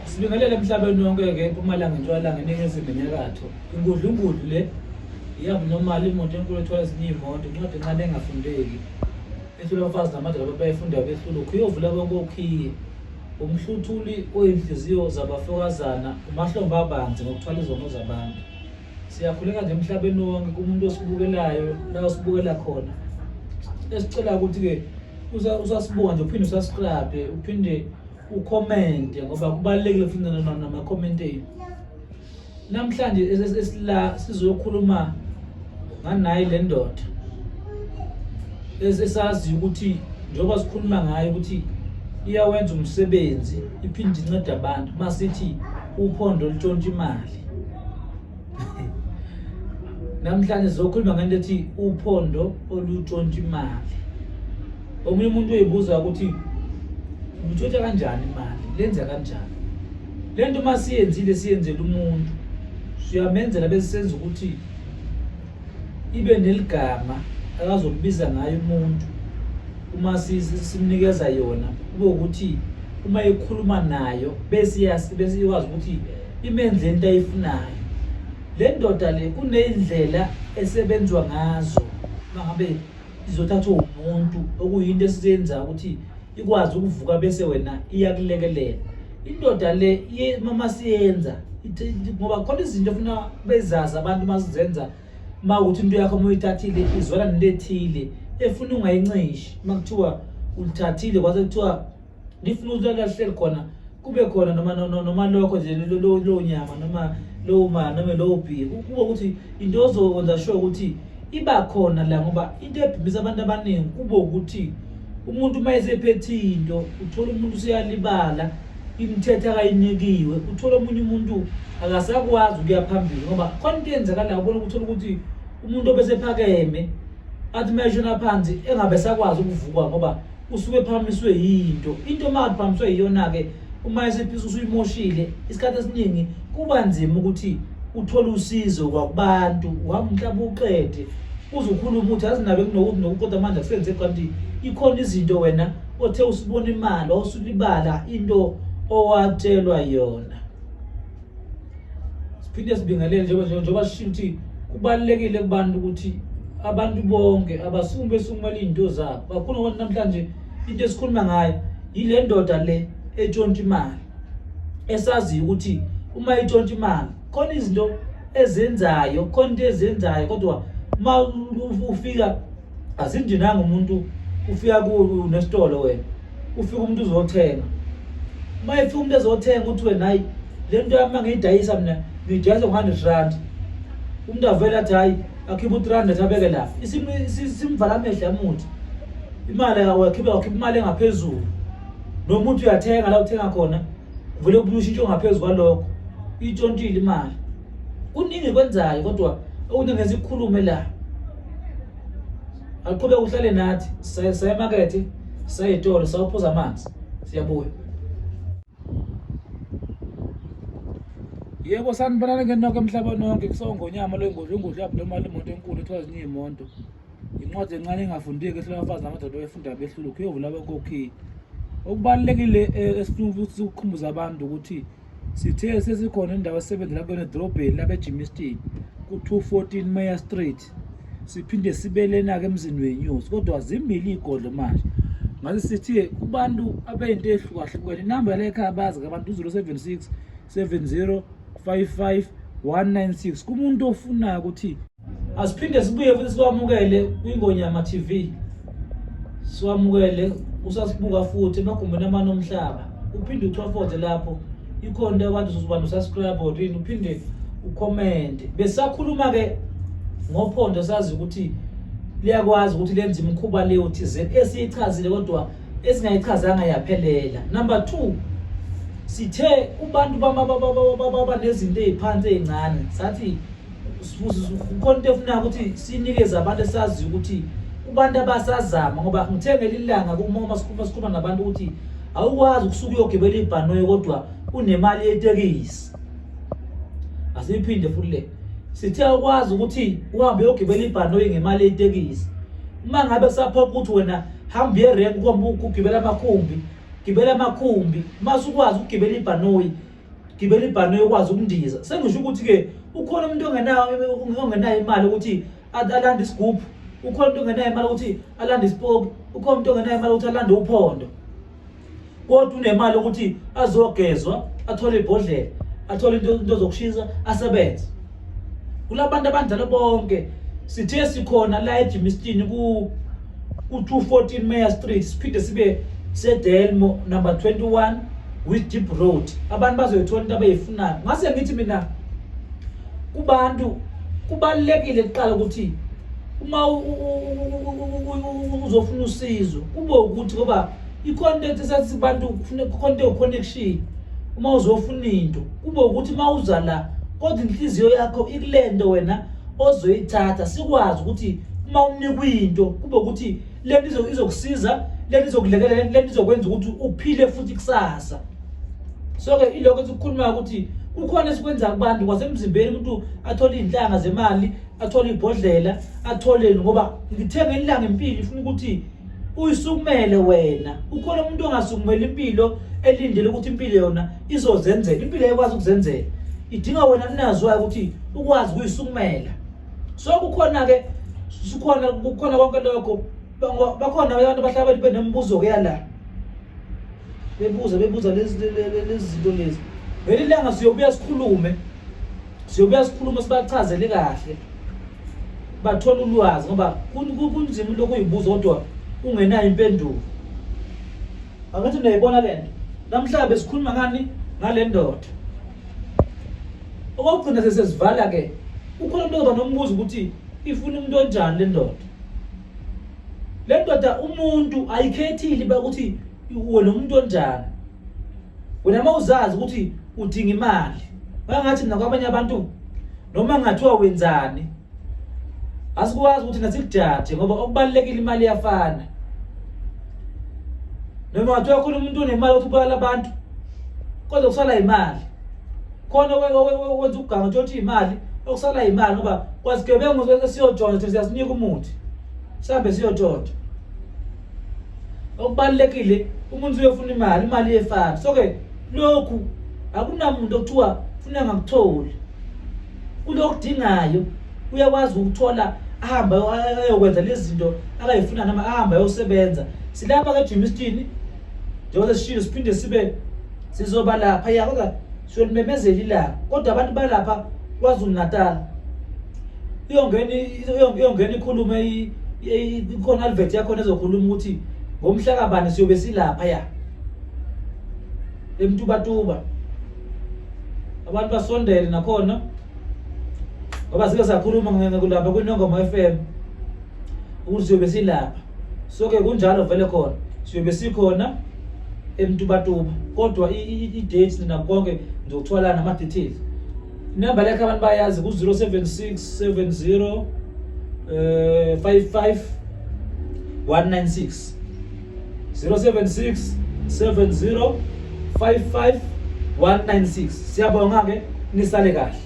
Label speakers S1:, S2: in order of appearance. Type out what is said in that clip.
S1: Sibingelele emhlabeni wonke-ke, eMpumalanga, eNtshonalanga, eNingizimu, eNyakatho. Ingudlungudlu le iyabnormal, imoto enkulu ethwala ezinye iy'moto, incwadi encane engafundeki. Ehlula abafazi namadoda abantu bayifundayo behlula ukhiye ovula bonke okhiye. Umhluthuli oyinhliziyo zabafokazana, umahlombe abanzi ngokuthwala izono zabantu. Siyakhuleka nje emhlabeni wonke kumuntu osibukelayo la osibukela khona. Esicela ukuthi-ke usasibuka nje uphinde usubscribe uphinde ukhomente ngoba kubalulekile futhi namakhomenti enu. Namhlanje esila sizokhuluma nganayi le ndoda esaziyo ukuthi njengoba sikhuluma ngayo ukuthi iyawenza umsebenzi iphinde incede abantu masithi uphondo lutshontsha imali. Namhlanje sizokhuluma ngento ethi uphondo olutshontsha imali. Omunye umuntu uyibuza ukuthi utshontsha kanjani imali, lenza kanjani le nto? Uma siyenzile siyenzela umuntu, siyamenzela bese senza ukuthi ibe neligama akazokubiza ngayo umuntu uma simnikeza yona, kube ukuthi uma ekhuluma nayo bese bese ikwazi ukuthi imenze into ayifunayo. Le ndoda le kuney'ndlela esebenzwa ngazo uma ngabe izothathwa umuntu, okuyinto esiyenzayo ukuthi ikwazi ukuvuka bese wena iyakulekelela. Indoda le uma siyenza, ngoba khona izinto efuna bezazi abantu uma sizenza, uma ukuthi into yakho uma uyithathile izwela nento ethile efuna ungayincishi. Uma kuthiwa ulithathile kwase kuthiwa lifuna ukuthi lahleli khona, kube khona noma noma lokho nje lowo nyama noma lowo ma noma lowo bhiya, kuba ukuthi into ozokwenza sure ukuthi iba khona la, ngoba into ebhimbisa abantu abaningi kube ukuthi umuntu uma esephethe into uthola umuntu useyalibala imithetho akayinikiwe, uthola omunye umuntu akasakwazi ukuya phambili ngoba khona into eyenzakalayo, ubona ukuthola ukuthi umuntu obesephakeme athi uma eshona phansi engabe esakwazi ukuvuka ngoba usuke ephakamiswe yinto. Into uma ephakamiswe yiyona-ke uma esephisa usuyimoshile, isikhathi esiningi kuba nzima ukuthi uthole usizo kwakubantu, uhamba umhlaba uqede uze ukhulume ukuthi azi nabe kunokuthi nokuthi, kodwa manje akusenze kanti ikhona izinto wena othe usibona imali wawusulibala into owatshelwa yona. Siphinde sibingelele njengoba sisho ukuthi kubalulekile kubantu ukuthi abantu bonke abasukume besukumela iy'nto zabo kakhulu, ngoba namhlanje into esikhuluma ngayo yile ndoda le etshontsha imali, esaziyo ukuthi uma itshontsha imali khona izinto ezenzayo, khona into ezenzayo, kodwa uma ufika asinjenanga umuntu ufika kunesitolo wena ufika umuntu uzothenga, uma efika umuntu ezothenga uthi wena hayi le nto yami ngiyidayisa mina ngiyidayisa ngo-100 rand, umuntu avele athi hayi akhiphe u-300 abeke lapha, simvala amehlo amuthi imali wakhipha wakhipha imali engaphezulu, noma uthi uyathenga la uthenga khona kuvele kubuye ushintsho ngaphezu kwalokho, itshontshile imali. Kuningi kwenzayo kodwa okuningi esikhulume la. Aqhubeke uhlale nathi, saye emakethe, saye etolo, sawuphuza amanzi, siyabuya. Yebo, sanibonani ngenoko emhlabeni wonke, kusongonyama lwengozi ingozi yabnormal imoto enkulu ethiwa ezinye iy'moto. Incwadi encane engafundeki ehlula abafazi namadoda befunda behlula ukuyovula abakokhiye. Okubalulekile esifuna ukuthi sikukhumbuze abantu ukuthi sithe sesikhona indawo esebenzela kuyona edolobheni labeGermiston ku-214 Meyer Street, siphinde sibelena-ke emzini wenyusi, kodwa zimbili iy'godlo manje. Ngase sithi kubantu abeyinto ehlukahlukene, inamba yale ekhaya bazi abantu u-076 70 55 196 kumuntu ofunayo ukuthi asiphinde sibuye futhi siwamukele kwiNgonyama TV, siwamukele usasibuka futhi emagumbini amane omhlaba, uphinde uchofoze lapho ikhona into abantu uzoba no-subscribe or yini, uphinde ukhomente. Besakhuluma ke ngophondo, sazi ukuthi liyakwazi ukuthi lenze imikhuba leyo thizeni esiyichazile kodwa esingayichazanga yaphelela. Number 2, sithe kubantu banezinto ey'phansi ey'ncane, sathi kukhona into efuna ukuthi sinikeze abantu esaziyo ukuthi kubantu abasazama, ngoba ngithe ngelinye ilanga uma sikhuluma nabantu ukuthi awukwazi ukusuka uyogibela ibhanoyi kodwa unemali yetekisi. Asiyiphinde futhi le, sithe awukwazi ukuthi uhambe uyogibela ibhanoyi ngemali yetekisi uma ngabe kusaphoqa ukuthi wena Hamba uye erenki uhambe ugibela amakhumbi, gibela amakhumbi. Mase ukwazi ukugibela ibhanoyi, gibela ibhanoyi ukwazi ukundiza. Sengisho ukuthi-ke ukhona umuntu ongenayo imali ukuthi alande isigubhu, ukhona umuntu ongenayo imali ukuthi alande isipoki, ukhona umuntu ongenayo imali ukuthi alande uphondo. Kodwa unemali ukuthi azogezwa, athole ibhodlela, athole into zokushisa, asebenze. Kulabantu abanjalo bonke sithe sikhona la eGermiston ku 214 Meyer Street, siphinde sibe seDelmo number 21 with Deep Road. Abantu bazoyithola into abayifunayo. Ngase ngithi mina kubantu kubalulekile kuqala ukuthi uma uzofuna usizo kube ukuthi ngoba ikhona into ethi bantu kukhona into connection uma uzofuna into kube ukuthi uma uza la kodwa inhliziyo yakho ikulento wena ozoyithatha sikwazi ukuthi uma unikwa into kube ukuthi lento izokusiza, lento izokulekelela, lento izokwenza ukuthi uphile futhi kusasa. So ke ilokho esikukhulumayo ukuthi kukhona esikwenza kubantu kwasemzimbeni, umuntu athole iy'nhlanga zemali, athole ibhodlela, atholeni, ngoba ngithe ngelanga impilo ifuna ukuthi uyisukumele wena. Ukhona umuntu ongasukumela impilo elindele ukuthi impilo yona izozenzela. Impilo ayikwazi ukuzenzela, idinga wena mnaziwayo ukuthi ukwazi ukuyisukumela. So kukhona-ke sikhona kukhona konke lokho. Bakhona abantu abahlala benemibuzo ke yala, bebuza lezi zinto lezi. Vele ilanga siyobuya sikhulume, sibachazele kahle, bathole ulwazi, ngoba kunzima lokhu uyibuza kodwa ungenayo impendulo. Angithi niyayibona le nto. Namhlanje besikhuluma ngani? Ngale ndoda. Okokugcina sesivala-ke, ukhona umuntu ozoba nombuzo ukuthi ifuna umuntu onjani le ndoda. Le ndoda umuntu ayikhethile ba ukuthi wena umuntu onjani. Wena uma uzazi ukuthi udinga imali, bangathi mina kwabanye abantu noma ngathiwa wenzani asikwazi ukuthi nasikujaje, ngoba okubalulekile imali iyafana. Noma ngathiwa khona umuntu onemali ukuthi ubulala abantu, kodwa kusala imali. Khona wenza ukuganga utshontshe imali, okusala imali, ngoba kwazigebengu esiyotshontsha thina siyasinika umuthi sihambe siyotshontsha. Okubalulekile umuntu uyofuna imali, imali iyefana. So-ke lokhu akunamuntu okuthiwa funa ngakutholi, kulokudingayo uyakwazi ukuthola, ahambe ayokwenza lezi zinto akayifuna noma ahambe ayosebenza. Silapha ke Germiston njengoba sesishilo, siphinde sibe sizoba lapha ya, kodwa siyolimemezela ilanga. Kodwa abantu balapha KwaZulu Natal iyongena ikhulume, ikhona advert yakhona ezokhuluma ukuthi ngomhla kabani siyobe silapha ya eMtubatuba. Abantu basondele nakhona ngoba sike sakhuluma lapha kwiNongoma FM ukuthi siyobe silapha. So-ke kunjalo vele khona siyobe sikhona eMtubatuba, kodwa i-date nakho konke ngizokuthola nama-details. Inamba lakhe abantu bayazi ku-076 70 55 196, 076 70 55 196. Siyabonga-ke, nisale kahle.